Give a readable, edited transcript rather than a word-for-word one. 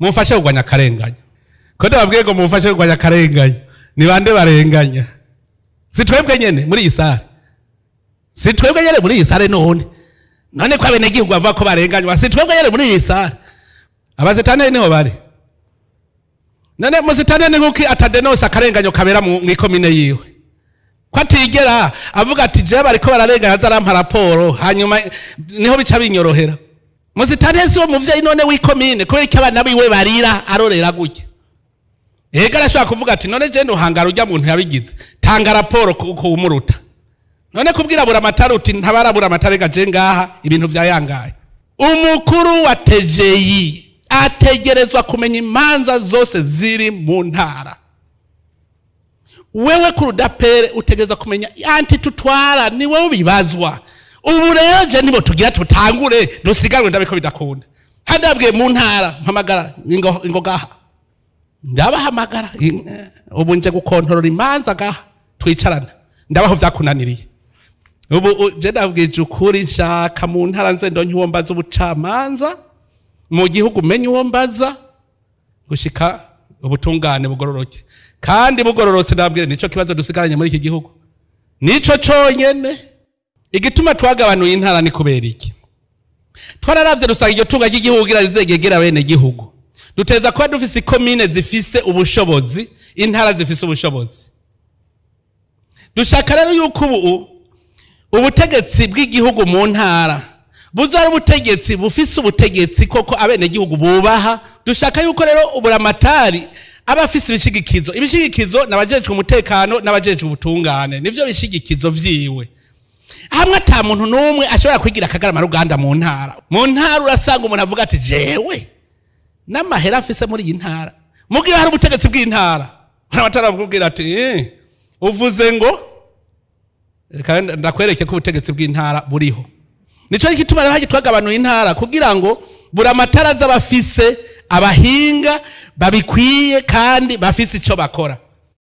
Mumfashe kurwanya akarenganya. Ko ndababwiye ngo mumfashe kurwanya akarenganya, ni bande barenganya? Si twebwe nyene muri iyi sare? Si twebwe nyene muri iyi sare? None ko abenegihugu bavuga ko barenganywa, si twebwe nyene muri iyi sare? Abazitaneri niho bari. None muzitaneri nkuki atadenose akarenganyo kabera mw'ikomine yiwe? Ko atigera avuga ati jewe bariko bararenganya, aza arampa raporo, hanyuma niho bica binyorohera. Muzitaneri si wo muvyeyi none w'ikomine? Kubera iki abana biwe barira arorera gutya? Ega arashobora kuvuga ati none je ntuhangara urya muntu yabigize, tanga raporo kuwumuruta. None kubwira buramatari uti ntabarabura amatari gaje ngaha ibintu vyayangaye. Umukuru wa TGI ategerezwa kumenya imanza zose ziri mu ntara. Wewe kurudapere utegerezwa kumenya anti tutwara, ni wewe ubibazwa. Ubu rero je nibo tugira tutangure dusiganwe, ndabiko bidakunda. Hadabwiye mu ntara mpamagara ingo gaha, ndabahamagara ubu nje gukontorora imanza gaha, twicarana ndabaho vyakunaniriye. Ubu je ndabwije ukuri, nshaka mu ntara nze ndonke uwo mbaza ubucamanza, mu gihugu menye uwo mbaza, gushika ubutungane bugororoke. Kandi bugororotse, ndabwire, nico kibazo dusigaranye muri iki gihugu, nico conyene. Igituma twagabanuye intara ni kubera iki? Twararavye dusanga iryo tunga ry'igihugu kugira rizegegera bene gihugu, duteza kuba dufise ikomine zifise ubushobozi, intara zifise ubushobozi. Dushaka rero yuko ubu ubutegetsi bw'igihugu mu ntara buza ari ubutegetsi bufise ubutegetsi koko abenegihugu bubaha. Dushaka yuko rero uburamatari aba afise ibishigikizo. Ibishigikizo n'abajejwe umutekano n'abajejwe ubutungane, nivyo bishigikizo vyiwe. Hamwe ata muntu n'umwe ashobora kwigira akagarama ruganda mu ntara. Mu ntara urasanga umuntu avuga ati jewe n'amahera afise muri iyi ntara. Mugihe hari ubutegetsi bw'intara, abatara bakubwira ati uvuze ngo reka ndakwereke ko ubutegetsi bw'intara buriho. Nico gituma rero hagitwagabanuye intara, kugira ngo buramatara z'abafise abahinga babikwiye kandi bafise ico bakora.